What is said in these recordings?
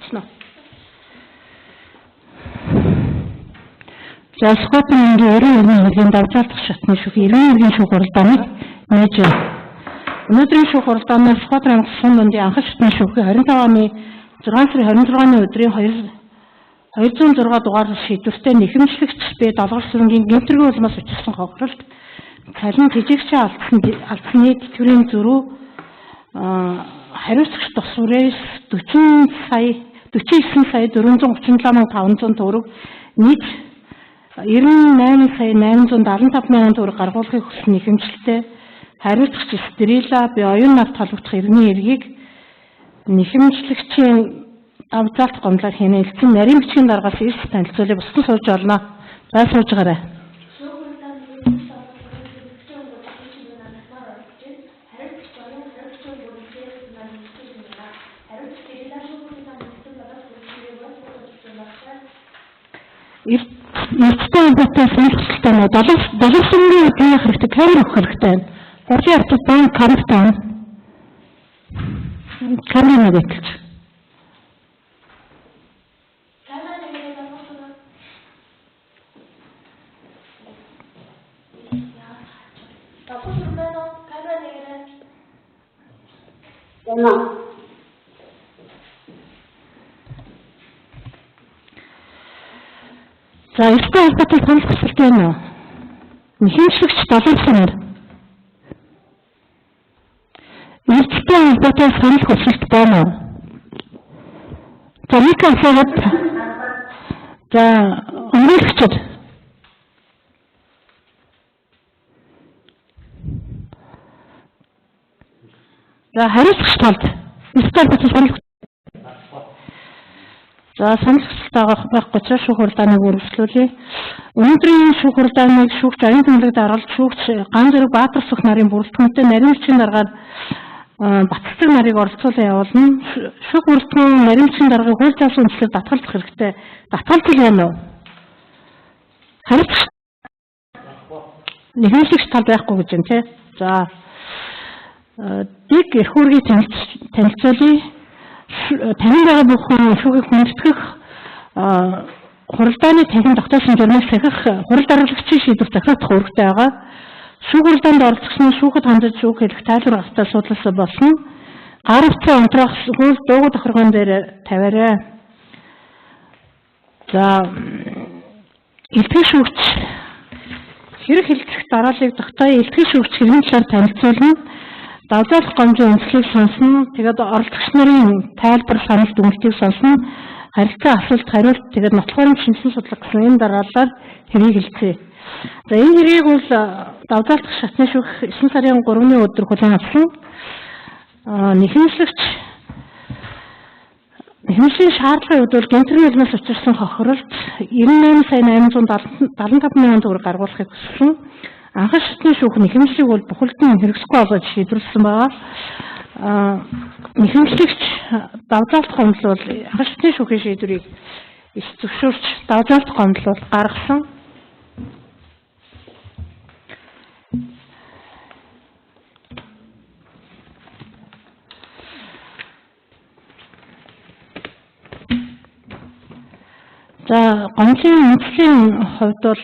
Болчихно. За, Сүхбаатар мужийн 92-ийн хэргийн давзаалдах шатны шүүх 92-ийн шүүх хуралдааныг нээж байна. Өнөөдрийн шүүх хуралдаанаар Сүхбаатар аймаг сум дундын анхан шатны шүүхийн 25 оны 6 сарын 26-ны өдрийн 2 206 дугаар шийдвэртэй нэхэмжлэгч Б Долгор сүрэнгийн гэмтэргийн улмаас учирсан хохиролт цалин тэжээгчээ алдсаны тэтгэврийн зөрүү хариуцагч тус бүрээс 40 сая 49 сая 437 мянга 500 төгрөг, нийт 98 сая 875 мянган төгрөг гаргуулахыг хүссэн нэхэмжлэлтэй хариуцагч Стрила Б оюун нарт холбогдох эртний эргийг нэхэмжлэгчийн давзаалт гомдлоор хяналтсан нарийн бичгийн даргаас эрс танилцуулъя. Бусдын сууж олно. За, сууж гараа. Шүүх хуралдаанд нэхэмжлэгч Долгор сүрэн тэтгэгчийн өмгөөлөгч Чинүү нарт оролцож байна. Хариуцагч Оюун хариуцагчийн өмгөөлөгчийн нар нэгтгэж байна. Хариуцагч Стрила шүүх хуралдаанд нэгтгэн болоод хүргэжээ бол Эрттэй холбоотой санал хүсэлтэй байна. Долоо сүмгийн үеийн хэрэгтэй камер өгөх хэрэгтэй байна. Хурлын явцад банк камертай байна. Камер нэг хэлж. Камера нэмэрээ Долгор сүрэн. Долгор сүрэн байна уу? Камера нэмэрээ. Байна. За, эрттэй холбоотой санал хүсэлтэй байна уу? Нэхэмжлэгч долоо сүмэр. Эрттэй холбоотой санал хүсэлт байна уу? За, мик асуугаад, за, өмгөөлөгчд. За, хариуцагч талд эрттэй холбоотой санал. За, санал хүсэлт байгаа байхгүй учраас шүүх хуралдааныг үргэлжлүүлье. Өнөөдрийн шүүх хуралдааныг шүүгч Оюун Тэмдэг даргалт, шүүгч Ган зэрэг Баатар сүх нарын бүрэлдэхүүнтэй нарийн бичгийн даргаар Батцэг нарыг оролцуулан явуулна. Шүүх бүрэлдэхүүн нарийн бичгийн даргыг хууль заасан үндслээр татгалзах хэрэгтэй. Татгалзал байна уу? Хариуцагч нэхэмжлэгч тал байхгүй гэж байна тий. За, дэг эрх үүргийг танилцуулъя. Танин байгаа бүх хүн шүүхийг хүндэтгэх, хуралдааны танхим тогтоосон журмыг сахих, хурал даргалагчийн шийдвэр захирагдах үүрэгтэй байгаа. Шүүх хуралдаанд оролцогчны шүүхэд хандаж шүүх хэлэх тайлбар гаргатай суудлаас болно. Гар утсаа унтраах, хууль дуугүй тохиргоон дээр тавиарай. За, илтгэл шүүгч хэрэг хэлцэх дарааллыг тогтооё. Илтгэл шүүгч хэргийн талаар танилцуулна. Давзаалах гомжийн онцлог сонсно. Тэгээд оролцогч нарын тайлбар, санал дүгнэлтийг сонсно. Харилцаа асуулт хариулт, тэгээд нотлохорын шинжилсэн судлах гэсэн энэ дараалалаар хэргийг хэлцгээе. За, энэ хэргийг бол давзаалдах шатны шүүх 9 сарын 3-ны өдөр хүлээн авсан. Нэхэмжлэгч нэхэмжлийн шаардлагын хувьд бол гэмтэргийн улмаас учирсан хохиролт 98 сая 875 мянган төгрөг гаргуулахыг хүссэн. Анхан шатны шүүх нэхэмжлийг бол бүхэлд нь хэрэгсэхгүй олгож шийдвэрлэсэн байгаа. Нэхэмжлэгч давзаалт гомдол бол анхан шатны шүүхийн шийдвэрийг иш зөвшөөрч давзаалт гомдол бол гаргасан. За, гомдлын үндслийн хувьд бол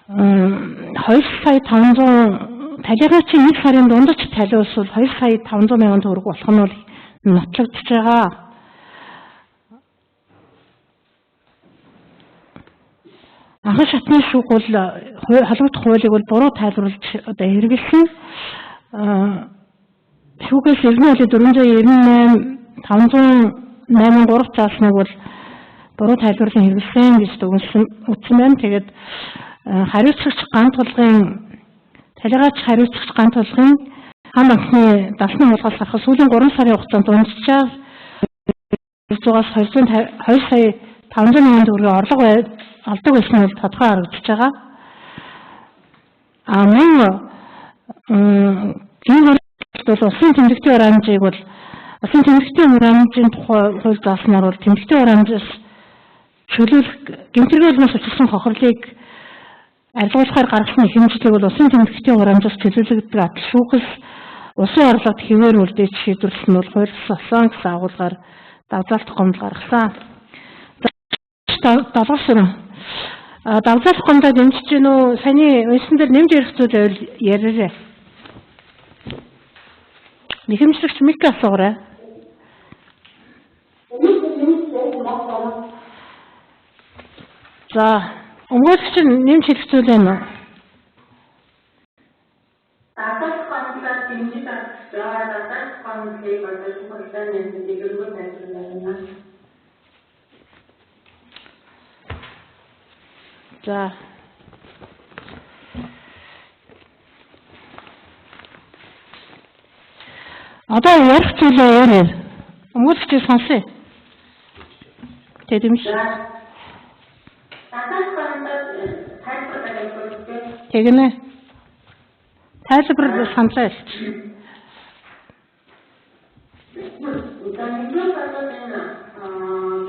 2 сая 500 талигачийн 1 сарын дундаж талиус бол 2 сая 500 мянган төгрөг болох нь бол нотлогдож байгаа. Анхан шатны шүүх бол холбогдох хуулийг бол буруу тайлбарлаж одоо хэрэгэлсэн. Шүүхээс эрдэнэ хуулийн 498 508 3 заасныг бол буруу тайлбарлан хэрэгэлсэн гэж дүгнэсэн үтсэн байна. Тэгээд хариуцагч ган тулгын талигаач хариуцагч ган тулгын хан банкны далсны хулгаас гарах сүүлийн 3 сарын хугацаанд дунджаар 200-аас 2 сая 500 мянган төгрөгийн орлого олдог байсан нь бол тодорхой харагдаж байгаа. А мөн энэ бол улсын тэмдэгтийн хураамжийг бол улсын тэмдэгтийн хураамжийн тухай хууль зааснаар бол тэмдэгтийн хураамжаас чөлөөлөх гэмтэргийн улмаас учирсан хохирлыг арилгуулахаар гаргасан хэмжлэг бол улсын тэмдэгтийн хураамжаас чөлөөлөгддөг атал шүүхээс улсын орлогод хэвээр үлдээж шийдвэрлэх нь бол хууль ёсон гэсэн агуулгаар Давзаалт гомдол гаргасан. Долгосрон. Давзаалт гомдоо дэмжиж гин үү? Саяны уншсан дээр нэмж ярих зүйл байвал яриарай. Нэхэмжлэгч Мик асуугаарай. За, өмгөөлөгч нь нэмж хэлэх зүйл байна уу? Давзаалт гомдлоор дэмжиж авч байгаа давзаалт гомдлыг одоо хурлаа нэмсэн дэлгэрэнгүй тайлбарлана. За. Одоо ярих зүйлээ яриа. Өмгөөлөгчийг сонсъё. Тэ дэмж. Давзаалт гомдлоор тайлбарлах гэж Тэгнэ. Тайлбар саналаа хэлчих. За, нэгдүгээр бол энэ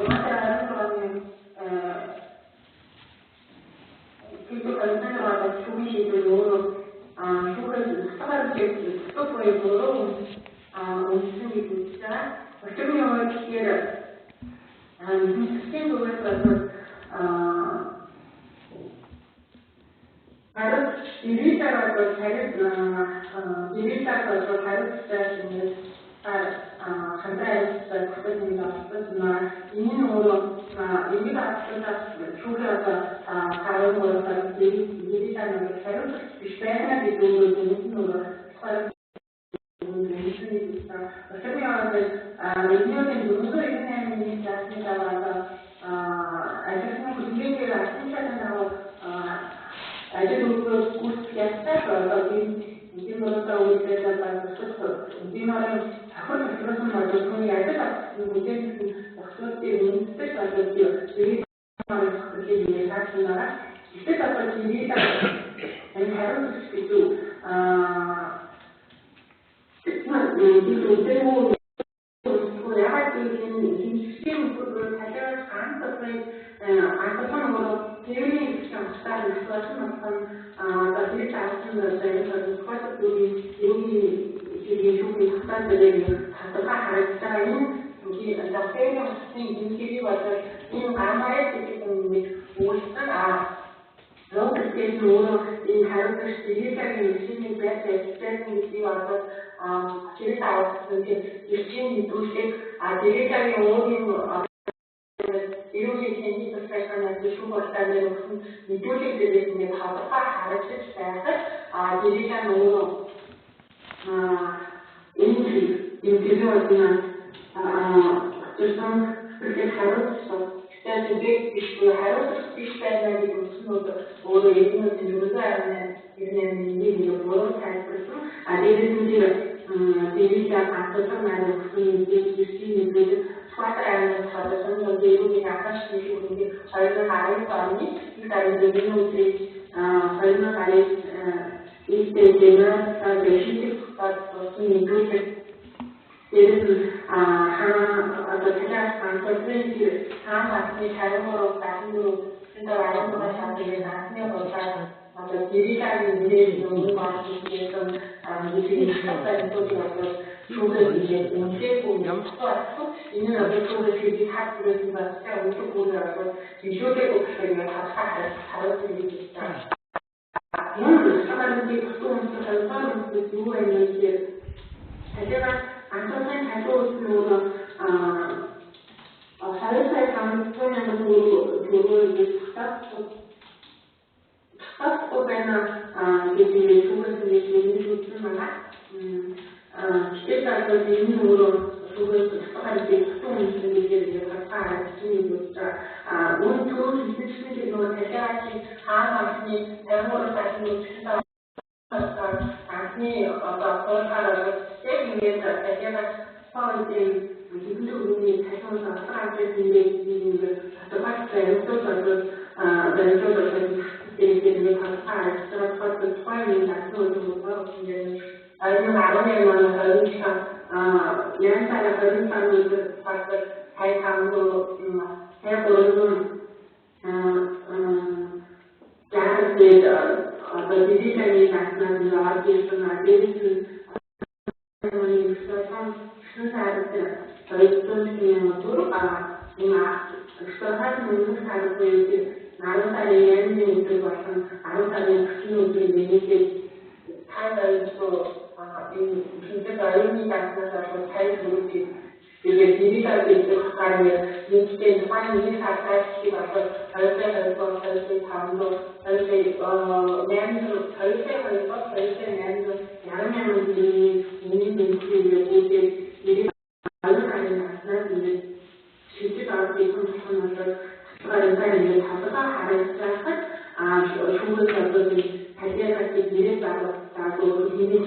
6 сарын 26-ны тэгээд Александр шүүхийн шийдвэр өөрөө шүүхээс утгаар хэлж буюу өөрөө үндсэн гэж үзэж байгаа. Учир нь юу гэхээр хэвсгийн зүгээс бол хариуц ирээдүйд бол хариуц ирээдүйд бол хариуцтай шинээр хандраа хариуцтай бүтээл нэг олсон. Энэ нь өөрөө энийг авчихсан шүүхээ одоо 13 сар ирээдүйд нэг хариуцлагч биш байна гэдэг өөрөө энэ нь өөрөө тухайн Учир нь юу гэвэл эднийхээ 498-ны заасны дагуу одоо ажилласан хөдөлгөөний албан чатын дагуу ажил өгөх гүйцэтгэх ёстой одоо энэ бороо үйлдэл бас бусад энэ цахил тохируулсан бол түүний ажил авсан бүтээгдэхүүн зохицуулалтын үндэстэй болоод ирээд зохицуулалтыг нэ хаасан байгаа. Гэтэл одоо ирээд энэ хариуцлагч гэдэг энэ яагаад гэвэл энэ хэмжигчдийн нөхөр талаас ганц тусмын ганцхан өөрөө тэрийн хэвшин утгаар их болсон болсон одоо тэр авсан одоо энэ тухайлбал бүрийн ерөнхий хэргийн шүүхийн тогтоол дээр тодорхой харагдаж байгаа энэ одоо тэрийн утгын гэмтэрийг болоод энэ гамараа гэдэг нэг үйлсэн Логикээс нь өөрөө энэ хариуцлагч директорийн эрхлэлний байр ажилласан гэдгийг одоо хэрэг авсан тийм эрчийн мэдүүлэг директорийн өөрийн эрүүгийн тэнцвэр тусгайхаа шүүх хурлаар нэр өгсөн мэдүүлэг дээрээс ингээд тодорхой харагдаж байхад директор нь өөрөө энэ энэ тэрээр учирсан хэрэг хариуцлага Тэгэхээр тэдэг биш буюу хариуцлагч биш байна гэдэг үгснүүд өөрөө эднүүд 498 нэг нэг буруу тайлбарласан. А дээрээс нь тэр дээрээс ганцхан маань өгсөн мэдээлэл эрхийн мэдээлэл Сүхбаатар аймгийн тодорхой нь эрүүгийн анхан шатны шүүхний 2019 оны 1 сарын 4-ний өдрийг 2019 нийтдээ дээр шийдэх болсон мэдээлэл дээрээс нь хаан одоо талаас ганцхан тэр хаан банкны 53 74 16 шатны анхны хурлаар одоо директорийн нэрээр өмнө болсон мэдээлэл хаттай бол шүүхээр хийгээд үнэхээр ямар ч энэ нь одоо шүүхээр хийх хат бүрээс бас өндөр бүрээр бол жишүүлээгүй гэхээр ингээд тодорхой хариуцсан гэж байна. Мөн цагааны тутам үндэс хоёрдугаар үндэс юу вэ гэхээр талигаа ганцхан талуу үс нь өөрөө 2 сая 500 мянган төгрөгөөр ингэж татахгүй байна гэдэг нь шүүхээс ингэж мэдээж үзсэн байна. Гэтэл одоо энэ нь өөрөө шүүхээс татгаа гэдэг тутам үндэс гэдгээр ингээд тодорхой харагдаж байна гэж байгаа. Үн төрөв хэлсэн чинь нөгөө талигаачийн хаан банкны 53 сарын үсгэн анхны одоо хуулиар яг ингээд талигаа тухайн үеийн хэдэн төгрөгийн цахим утга авч ингээд нэг тодорхой баримтууд бол баримтууд бол тэгээд нэг тодорхой харагдаж байгаа тухайн үеийн дасан үеийн ингээд 2018 оны 27 8 сарын 25-ны өдөр тухайлбал сая 500 сая 300 60 дээр одоо дижиталын наснаас нь орж ирсэн. Дээрээс нь 2018 оны 9 сард оюутны өдөр энэ 9 өмнөх сар буюу 10 сарын 8-ны өдөр болон 10 сарын 30-ны өдөр нэмэгдээд та оюутан энэ тэнцэг оюуны даснаас болон сая төгрөгийг тэгээд нэрийг авдаг гарын нийтдээ тухайн нэг сартаа шиг болоод 2 сая 2 2 сая 500 2 сая 800 2 сая 2 2 сая 868 төгрөгийн өмнөх нэмэгдээ гүйцэд нэрийг оюун гарын даснаас ингээд шилжиж орж ирсэн болох нь бол татвар ингээд тодорхой харагдаж шүүхээс одоо энэ талиагаас нэрээ байгуулдаг хэмээн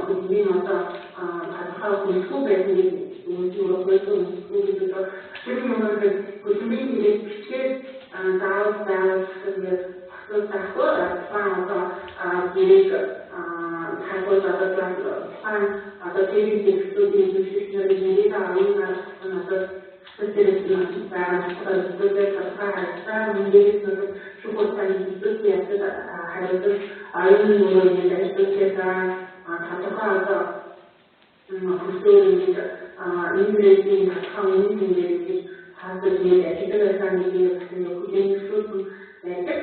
хэмээн одоо тодорхой хүлэхгүй байсан гэж үнэхээр хөлбөмбөг үнэгүй гэдэг тэр юмнууд хөлбөмбөгийн нэрээ бичгээд заавал байгуулах ингээд зохицуулж байхгүй тухайн одоо нэрийг харгуул одоо тухайн одоо тэрийн хэрэгцээний зөвшөөрөл нэрийг оюунаар нь одоо дээрээс нь очиж байгаа зөвшөөрлөө тодорхой харагдаа мөн дээрээс нь шүүх хурлын зөвшөөрлөө ядаж хариуцаж оюун өөрөө ингэж ажиллаж байгаа тодорхой одоо хүсээр ингэж энэ мөрийн тодорхой үнэн тэмдэг гэж хаалтаж ингэж ажилладаг байсан гэдгийг бас ингэ хүлээн зөвшөөрсөн байдаг.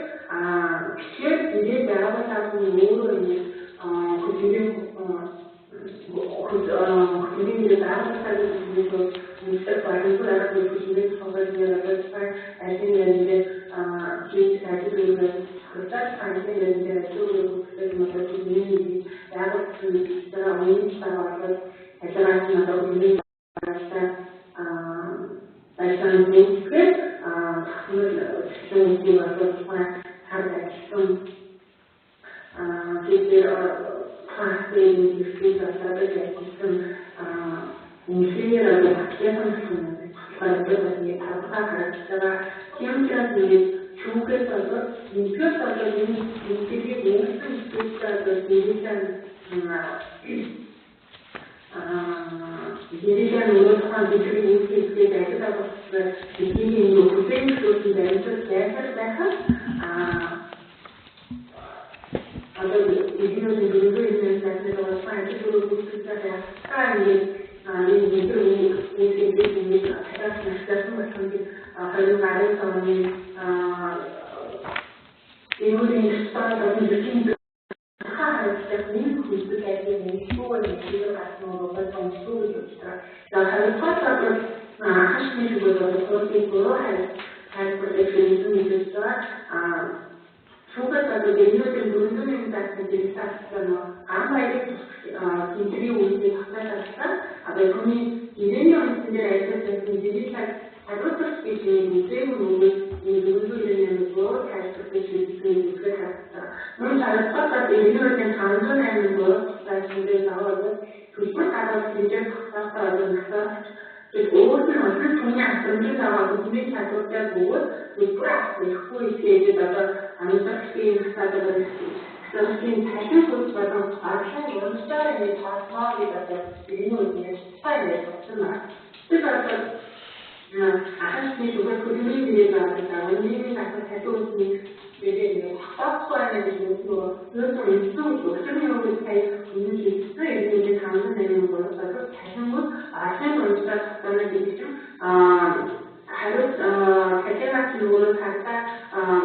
Тэгэхээр нэрээ байгууллагын өөрөө ингэж хөдөлгөөний хөдөлгөөний байгууллагын зөвшөөрөл үнэлэх боломжгүй арга хөдөлгөөний сонгоод нэр одоо тухайн ажлын байран дээр хийж ажил үүргээ зохицоод ажлын байран дээр ажил үүрэг гүйцэтгэх нь одоо хөдөлгөөний байгуулсан байгаа үнэн талаар болоод ажиллагаат нь одоо хөдөлгөөний байгууллагатай ажиллагааны гүйцэтгэх тогтмол зөвшөөрлийн одоо тухайн цар ажилласан бид тухайн хэрэгцээ болоод ажилласан үнэхээр одоо батлах юм болохоор одоо бас ингэ тодорхой харагдаж байгаа. Тийм учраас ингээд шүүхээс болоод нэгдүгээр болоод энэ нэгдүгээр үүсгэн зүйлтэй одоо нэрээ нэрээ өөрөө тухайн бидний үүсгэхдээ ажилладаг болохоор бидний энэ хүлээн зөвшөөрсөн баримтат байсаар байхад одоо бидний дөрөвдүгээр юм сайсныг тухайн ажил үүрэг гүйцэтгэж байгаа ингээд энэ нэгдүгээр үүсгэхдээ ингээд хадаас насласан болох нь 2019 оны энэ стад одоо бидний харагдах нэг хүлбэг ажил нэгдүгээр нэгдүгээр гарсан бол томсгүй гэж бодож байгаа. За хоёрдугаар бол хашны шүгүүд бол хуулийн буруу тайлбарлаж хэрэглэн мэдэж байгаа. Шүүхээс одоо дэрнүүдийн 408 заасан дэлгэцсэн ган баярыг тэнцвэрийн үйлдэл тогтоож одоо түүний гэрээний үндсэн дээр ажиллаж байсан дэрэлэг хариуцлагч гэж үзээгүй нүгэл энэ 498 буруу тайлбарлаж хэрэглэн үзэхээр харагдсан. Мөн хоёрдугаар бол иргэнүүдийн 508 буруу тайлбарлаж даваад төлбөр гаргах хэмжээ тогтоохтой одоо насаарч өөрөөр нь олон түүний асрамжийн дагуу хөдөлмөрийн чадвартай бөгөөд төлбөр авах эрхгүй ихэд одоо амьдралын насаад насны цалин хөлж болон орлогын урамшаар ингэж тооцоо гэж одоо иргэнүүд ингэж тухайн ингэж бодсон байна. Тэр одоо ахашны зүгээр хөдөлмөрийн нэрээр байгаа нийгмийн асар цалин хөлсний нэрээр ингэ тогтоохгүй байна гэж нөгөө ерөөсөө үндсэн өчигдрийн үгээр сая өмнө хэлсэн иргэнүүдийн 508 буруу болоод цалингууд орлогын урамшаар тогтооно гэдэг чинь хариуц цалинаас нөгөө цагдаа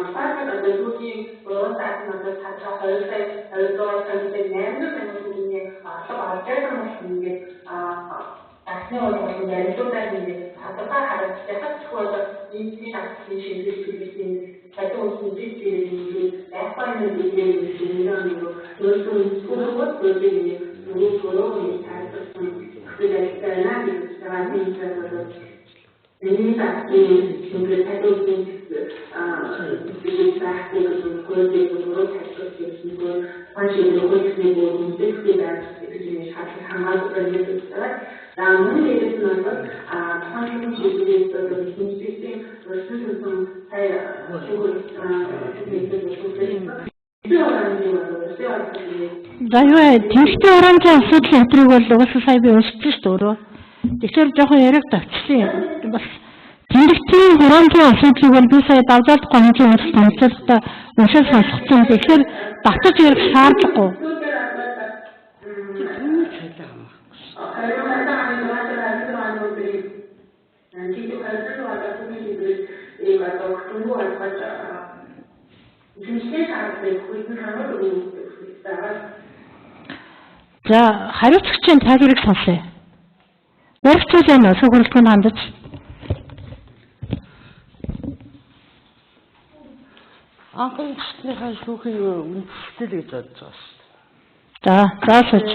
тухайлбал одоо сүүлийн 3 сард нь одоо цагдаа 2 сая 2 дугаар сая 800 мянган төгрөгийн орлого олж байгаа юм шиг ингээд дасны ургамал барилуудаар ингээд тодорхой харагдчихад тэгвэл нийтийн дасны шинжлэх төлөвийн цалин үсний бит зэрэг ингээд байхгүй юм гэдэг нэг нөгөө өөрсдөө нөгөө зүйлийг нөгөө буруу гэж тайлбарласан нөхцөл байдалтай байна гэж байгаа юм бол энэ дасны шинжлэх цалин үсний бид байхгүй гэж хуулийг буруу тайлбарлаж байсан тухайн шийдвэр хуулийнхны бүр мэдээлэлтэй байх гэж шаардлага хамаагүй байна гэж байна. За мөн дээрээс нь бол тухайн шүүхийн шийдвэрээс одоо хэмжээний улсын төлсөн сая шүүх мэдээлэл За юу вэ? Тэнхтийн хураамжийн асуудлын өдрийг бол угаасаа сая би уншиж шүү дээ өөрөө. Тэгэхээр жоохон яриаг тавьчлаа. Бас тэнхтийн хураамжийн асуудлыг бол би сая давжаалдахгүй хэмжээ уншиж онцлогтой уншиж сонсгосон. Тэгэхээр давтаж ярих шаардлагагүй. Тэр түүний цалин хамаах. одоо өгтөнгөө ойлгож хэмжлээ шаардлагыг өгөх нь хамаг өгөх байгаа. За, хариуцагчийн тайлбарыг сонсъё. Яригчул байна уу? Шүүх хурлын хандаж. Анхан шатныхаа шүүхийн үндэслэл гэж бодож байгаа шүү. За, за сууч.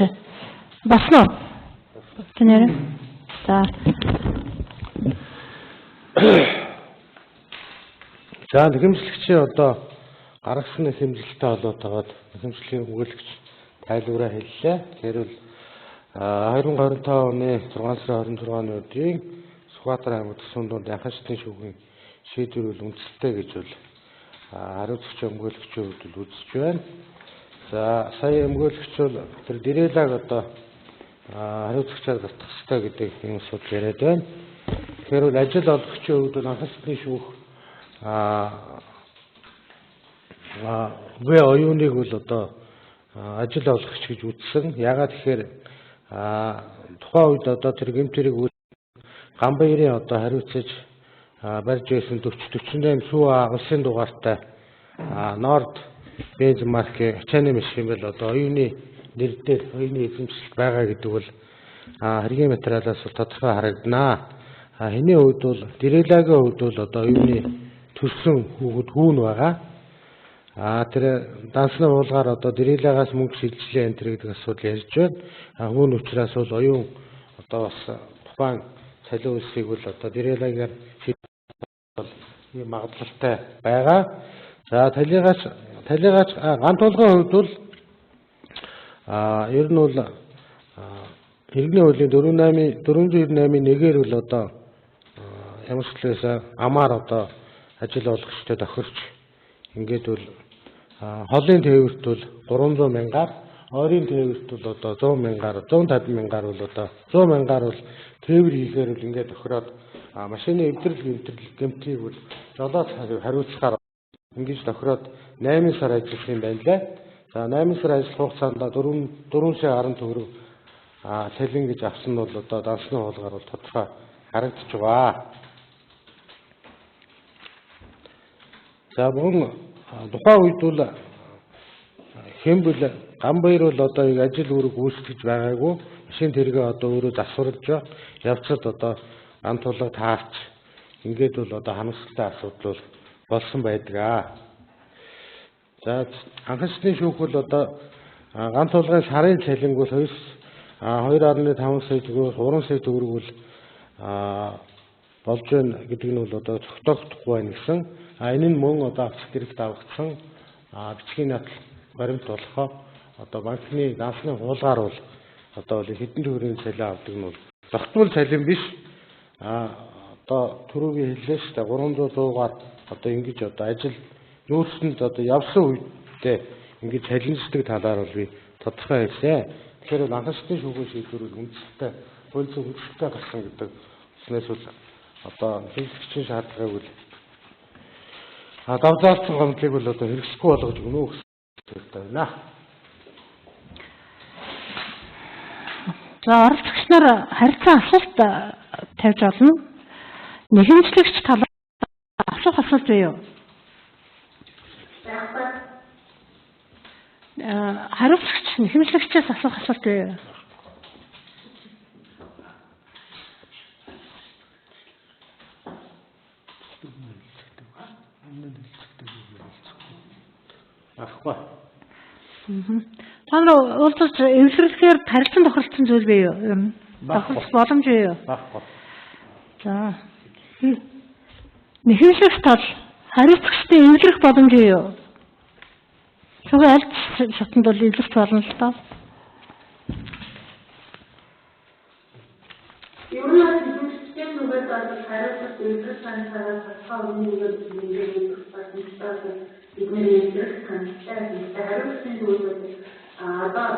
Басна уу? Тэ нэр. За. За, нэхэмжлэгчийн одоо гаргасан нэхэмжлэлтэй холбоотойгоод нэхэмжлэлийн өгөөлөгч тайлбараа хэллээ. Тэр бол 2025 оны 6 сарын 26-ны өдрийн Сүхбаатар аймаг төсвөн дунд анхан шатны шүүхийн шийдвэр бол үндэслэлтэй гэж бол хариуцагч өмгөөлөгчийн хувьд бол үзэж байна. За, сая өмгөөлөгч бол тэр Дэрэлаг одоо хариуцагчаар гартах ёстой гэдэг юм асуудал яриад байна. Тэгэхээр бол ажил олгогчийн хувьд бол анхан шатны шүүх В оюуныг бол одоо ажил олгогч гэж үзсэн. Яагаад тэгэхээр тухайн үед одоо тэр гэмт хэрэг Гамбайрын одоо хариуцаж барьж байсан 40 48 сүү улсын дугаартай Норд Бенз маркийн ачааны машин бол одоо оюуны нэр дээр оюуны эзэмшилт байгаа гэдэг бол хэргийн материалаас бол тодорхой харагданаа. Хэний хувьд бол Дэрэлагийн хувьд бол одоо оюуны төрсөн хүүхэд хүүн байгаа. Тэр дансны уулгаар одоо Дэрэлаагаас мөнгө шилжлээ энэ гэдэг асуудал ярьж байна. Хүүн учраас бол оюун одоо бас тухайн цалин үлсийг бол одоо Дэрэлаагаар бол ийм магадлалтай байгаа. За, талигаач ган тулгын хувьд бол ер нь бол иргэний хуулийн 498-ийн 1-ээр бол одоо ямар ч хэлээс амаар одоо ажил олгогчтой тохирч ингээд бол холын тээвэрт бол 300 мянгаар, ойрын тээвэрт бол одоо 100 мянгаар, 150 мянгаар бол одоо 100 мянгаар бол тээвэр хийхээр бол ингээд тохироод машины эвдрэл гэмтийг бол жолооч хариуцахаар ингэж тохироод 8 сар ажилласан юм байна лээ. За, 8 сар ажиллах хугацаанд 4 сая 10 төгрөг цалин гэж авсан нь бол одоо дансны хуулгаар бол тодорхой харагдаж байгаа. За, мөн тухайн үед бол Хэмбэл Гамбайр бол одоо яг ажил үүрэг гүйцэтгэж байгаагүй. Машин тэргээ одоо өөрөө засварлаж явцад одоо ган тулга таарч ингээд бол одоо харамсалтай асуудал бол болсон байдаг. За, анхан шатны шүүх бол одоо ган тулгын сарын цалинг бол 2.5 сая төгрөг, 3 сая төгрөг бол болж байна гэдэг нь бол одоо цогтоогдохгүй байна гэсэн. Энэ нь мөн одоо авчих хэрэгт авагдсан бичгийн нотол баримт болохоо одоо банкны дансны хуулгаар бол одоо бол хэдэн төгрөгийн цалин авдаг нь бол тогтмол цалин биш. Одоо түрүүгийн хэллээ шүү дээ, 300 100-аар одоо ингэж одоо ажил нөөцөнд одоо явсан үедээ ингэж цалинждаг талаар бол би тодорхой хэлсэн. Тэгэхээр бол анхан шатны шүүхийн шийдвэр бол үндэслэлтэй, хууль зүйн үндэслэлтэй гарсан гэдэг үснээс бол одоо хэрэглэгчийн шаардлагыг бол давзаалцсан гомдлыг бол одоо хэрэгсэхгүй болгож өгнө гэсэн хэрэгтэй байна. За, оролцогч нар харилцан асуулт тавьж болно. Нэхэмжлэгч талаар асуух асуулт бий юу? Хариуцагч нэхэмжлэгчээс асуух асуулт бий юу? Байхгүй. Та нар уулзаж эвлэрлэхээр харилцан тохиролцсон зүйл бий юу? Ер нь тохиролцох боломж бий юу? Байхгүй. За. Нэхэмжлэгч тал хариуцагчдын эвлэрэх боломж бий юу? Шугам аль шатанд бол эвлэрч болно л доо. Ер нь бол нэхэмжлэгчдийн зүгээс бол хариуцагч эвлэрэх саналаараа тодорхой үнэ нэг нэг бид нэр эвлэрэх саналтай. Гэхдээ хариуцагчдын зүгээс бол одоо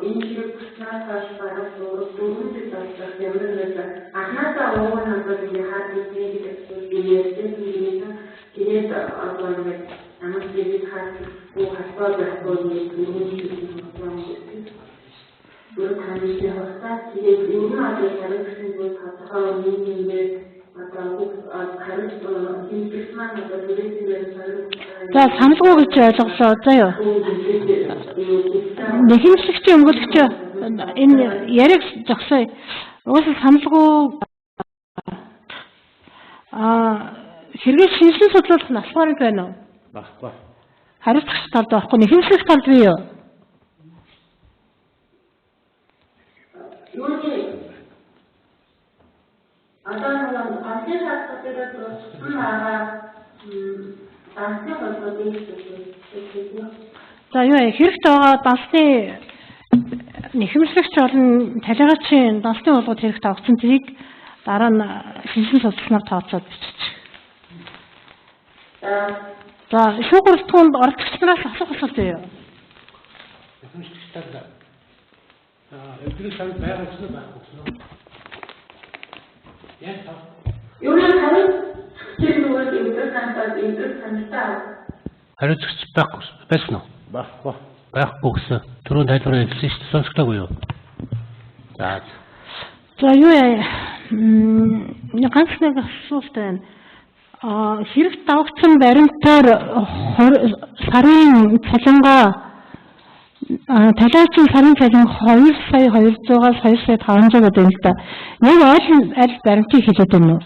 энэ хэрэг болсноос хойш бараг 4 жил болж ямар нэг анхнаасаа ууг нь бол ингээ хаад үзье гэдэг зүйл ярьсан юм. Тэгээд одоо ингээ ямар ч зүйл хаагдахгүй холбоо байхгүй нэг 4 жил юм. Бүр таны хугацаа тэгээд ер нь одоо хариуцагчдын зүгээс тодорхой үнэ нэмээд Одоо хариуц хэмжигч маань одоо түрээсийн баримт хоёр. За, саналгүй гэж ойлголоо. За юу. Нэхэмжлэгчийн өмгөөлөгч энэ яриаг зогсооё. Угаасаа саналгүй хэрэгэл шинжилэн судлуулах нас баримт байна уу? Баггүй. Хариуцлагч талд байхгүй, нэхэмжлэх талд бий юу? Юуны одоо нэг ганцын шаардлагуудыг дуусгасан байгаа дансны холбоотыг хийх. За юу вэ? Хэрэгт байгаа дансны нэхэмжлэгч болон талигаачийн дансны болгоод хэрэгт авсан тэрийг дараа нь шинжилэн судалснаар тооцоод биччих. За. За, шүүх хурлтгуунд оролцогч нараас асуух асуулт бий юу? Нэхэмжлэгч талд эвдрэл санал байгаа гэсэн үү, байхгүй гэсэн үү? Яг тав. Юуны хариуцлагчийн нөгөө эвдрэл саналаас эвдрэл саналтай Хариуцлагч байхгүй байсан уу? Баггүй. Байхгүй гэсэн. Түрүүн тайлбараа хэлсэн шүү дээ. Сонсогдоогүй юу? За. За юу яа? Ганц нэг асуулт байна. Хэрэгт давагдсан баримтаар сарын цалингаа талигаачийн сарын цалин 2 сая 200-аас 2 сая 500 гэдэг юм л да. Яг аль аль баримтыг хэлээд байна уу?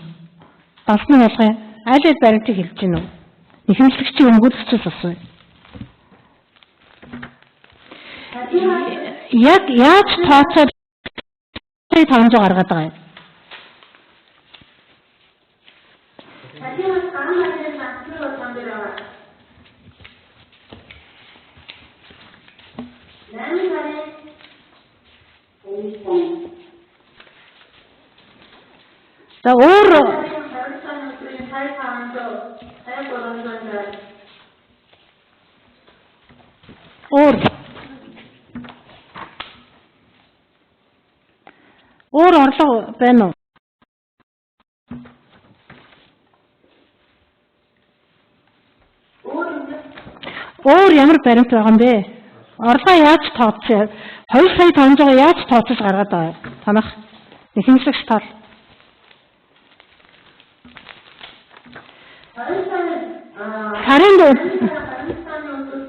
Дансны болгоё. Аль аль баримтыг хэлж байна уу? Нэхэмжлэгчийн өмгөөлөгчөөс асууя. Яг яаж тооцоод 500 гаргаад байгаа юм? Талигач ган марын дансны болгон дээр байгаа. 8 сарын За өөр 20 өдрийн сая 500 сая 300 өөр өөр орлого байна уу? Өөр юм. Өөр ямар баримт байгаа юм бэ? Орлогоо яаж тооцсон? 2 сая 500-аа яаж тооцож гаргаад байгаа юм? Танах нэхэмжлэгч тал. 2 сая Сарын 20 сарын өдөр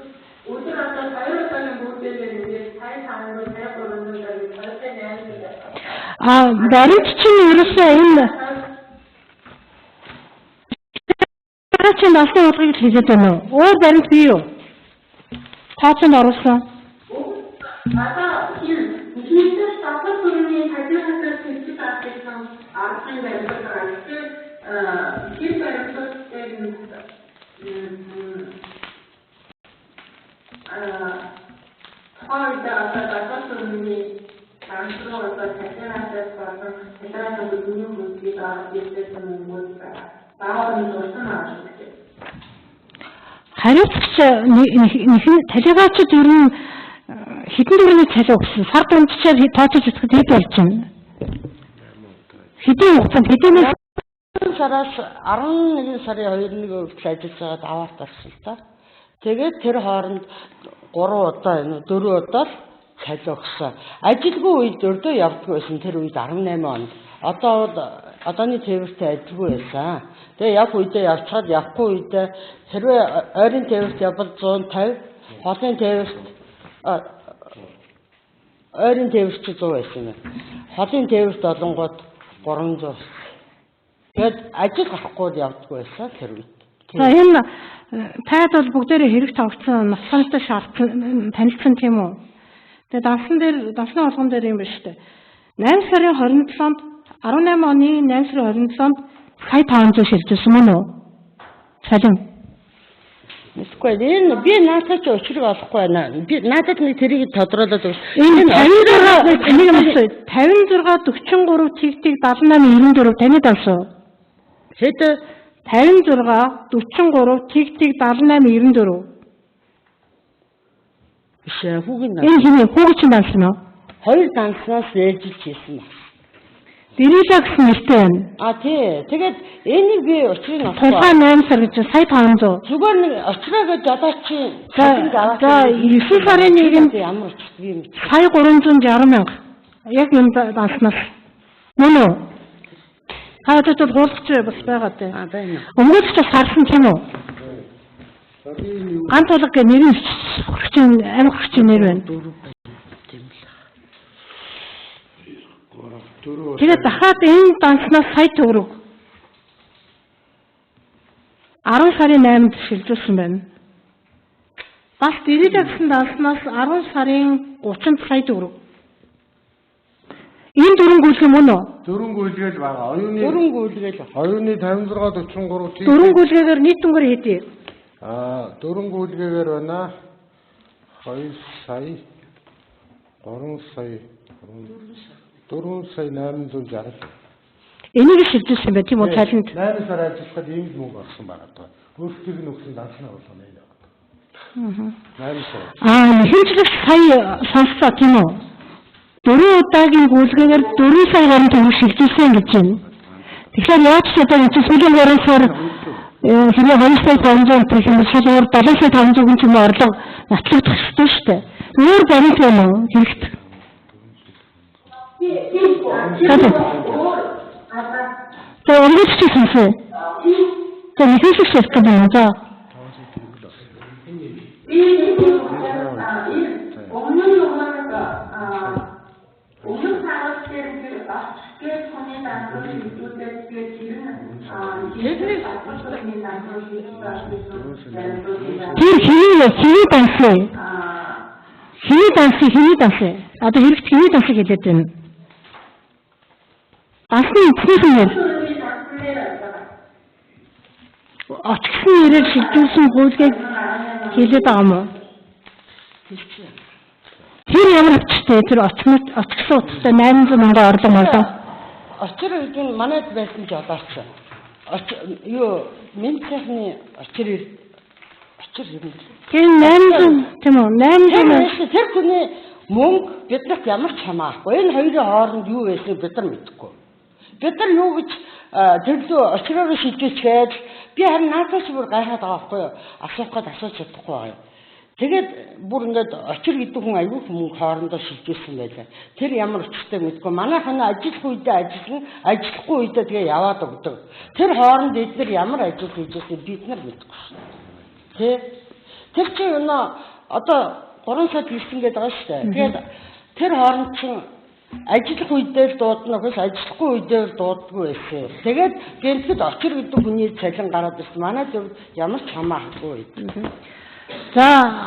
өдөр одоо 2 удаагийн бүгдээрээ ингээд сая 500 сая 300 гэж 2 сая 800. Баримт чинь ерөөсөө энэ чинь дансны болгыг л хэлээд байна уу? Өөр баримт бий юу? Тооцоонд оруулсан. Одоо хин нэхэмжлэгч давхар төрний талигаачаас хэлж авсан аргын баримт байгаа. Тэгэхээр хин баримтуудыг тухайн үед одоо давхар төрний данс руу одоо талигаачаас болон талигаачаас миний бүгдийг авч ирсэн хүмүүс байгаа. Баагаар нь дурсан байгаа шүү дээ. Хариуцлагч нэхэн талигаачид ер нь хэдэн төгрөгийн цалин өгсөн? Сар дунджаар тооцож үзэхэд хэд болж байна? Хэдийн хугацаанд хэдийнээс сараас 11 сарын 21 хүртэл ажиллаж байгаад аваарт орсон л та. Тэгээд тэр хооронд 3 удаа энэ 4 удаа л цалин өгсөн. Ажилгүй үед өрдөө явдаггүй байсан тэр үед 18 онд. Одоо бол одооны тээвэртэй ажилгүй байсан. Тэгээ явах үедээ явчихад явахгүй үедээ хэрвээ ойрын тээвэрт явбал 150, холын тээвэрт ойрын тээвэрт чи 100 байсан юм. Холын тээвэрт олонгууд 300. Тэгээд ажил гарахгүй л явдаггүй байсан тэр үед. За энэ таад бол бүгдээрээ хэрэг тавцсан ноцгонтой шаардсан танилцсан тийм үү? Тэгээ дансан дээр дансны болгон дээр юм байна шүү дээ. 8 сарын 27-нд 18 оны 8 сарын 27-нд сая 500 шилжүүлсэн мөн үү? Цалин. Мэдгүй энэ би наадах чи учрыг олохгүй байна. Би надад нэг тэрийг тодруулаад өгч. Энэ 56 нэг юм асууя. 56 43 тэг тэг 78 94 таны данс уу? Хэд? 56 43 тэг тэг 78 94. Биш ээ, хүүгийн данс. Энэ хэний хүүгийн чинь данс нь уу? Хоёр данснаас ээлжилж хийсэн байна. Дэрэлэ гэсэн нэртэй байна. А тий. Тэгээд энийг би учрыг нь олохгүй. Тулгай 8 сар гэж сая 500. Зүгээр нэг учраа гэж жолоочийн За, цалинг аваад за, 9 сарын 1-нд ямар учирт би юм. Сая 360 мянга. Яг энэ данснаас. Мөн үү? Та өдөрт бол хуулгч бас байгаа дээ. А байна. Өмгөөлөгч бас харсан тийм үү? За би энэ юу Ган тулга гэх нэрийн хөрөгчийн амь хөрөгчийн нэр байна. Дөрөв байна тийм л. 3 4 Тэгээд дахиад энэ данснаас сая төгрөг 10 сарын 8-нд шилжүүлсэн байна. Бас дэрэлэ гэсэн данснаас 10 сарын 30-нд сая төгрөг. Энэ дөрвөн гүйлгээ мөн үү? Дөрвөн гүйлгээл байгаа. Оюуны Дөрвөн гүйлгээл оюуны 56 43 тийм. Дөрвөн гүйлгээгээр нийт дүнгээр хэдий? Дөрвөн гүйлгээгээр байна. 2 сая 3 сая 4 сая 860. Энийг шилжүүлсэн байх тийм үү цалинд? 8 сар ажиллахад ийм л мөнгө орсон байгаа даа. Өөрсдийг нь өгсөн данснаа болгоно энэ. 8 сар. Хэмжлэгч сая сонсцоо тийм үү? Дөрвөн удаагийн гүйлгээгээр 4 сая гаруй төгрөг шилжүүлсэн гэж байна. Тэгэхээр яаж ч одоо энэ сүүлийн 3 сар хэрвээ 2 сая 500 гэх юм бол шал өөр 7 сая 500 гэн ч юм уу орлого нотлогдох ёстой шүү дээ. Өөр баримт юм уу хэрэгт? Өөр гадаа За өргөжч сонсъё. За нэхэлсэх хэрэгтэй байна. За би өмнө нь нэг өмнөх сараас дээр тэр очих хүний дандруу шилжүүлээд тэгээд тэр нь Тэрний хүний дандруу шилжүүлсэн. тэр хэний хэний данс вэ? Хэний данс хэний данс? Одоо хэрэгт хэний дансыг хэлээд байна. Дансны эцнийх нь нэр. Очихсан нэрээр шилжүүлсэн гүйлгээг хэлээд байгаа юм уу? Тэр ямар өвчтэй тэр очмот очихсан утастай 800 мянган орлого молоо. Очир гэдэг нь манайд байсан ч олооч. Оч юу минь сайхны очир очир юм. Тэр 800 тийм үү? 800 Тэр мянга. байсан тэр хүний мөнгө биднэрт ямар ч хамаахгүй. Энэ хоёрын хооронд юу байсныг бид нар мэдэхгүй. Бид нар юу гэж тэрлүү очроор шилжүүлчихэд би харин наадаас бүр гайхаад байгаа байхгүй юу? Асуух гээд асууж чадахгүй байгаа юм. Тэгээд бүр ингээд очир гэдэг хүн аюул мөнгө хоорондоо шилжүүлсэн байлаа. Тэр ямар учиртай мэдгүй. Манайх нь ажиллах үедээ ажиллана, ажиллахгүй үедээ тэгээ яваад өгдөг. Тэр хооронд эднэр ямар ажил хийж байсан бид нар мэдэхгүй шин. Тэ? Тэр чинь өнөө одоо 3 сар хийсэн гэдэг байгаа шүү дээ. Тэгээд тэр хооронд чинь ажиллах үедээ л дуудана гэхээс ажиллахгүй үедээ л дууддаггүй байсан. Тэгээд гэнэтгэд очир гэдэг хүний цалин гараад ирсэн. Манай зөв ямар ч хамаахгүй байд. За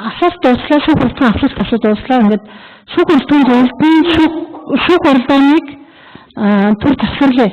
асуулт дууслаа, шүүх хурлын асуулт асуу дууслаа. Ингээд шүүх хурлын зөвлөлтийн шүүх уралдааныг төр завсарлаа.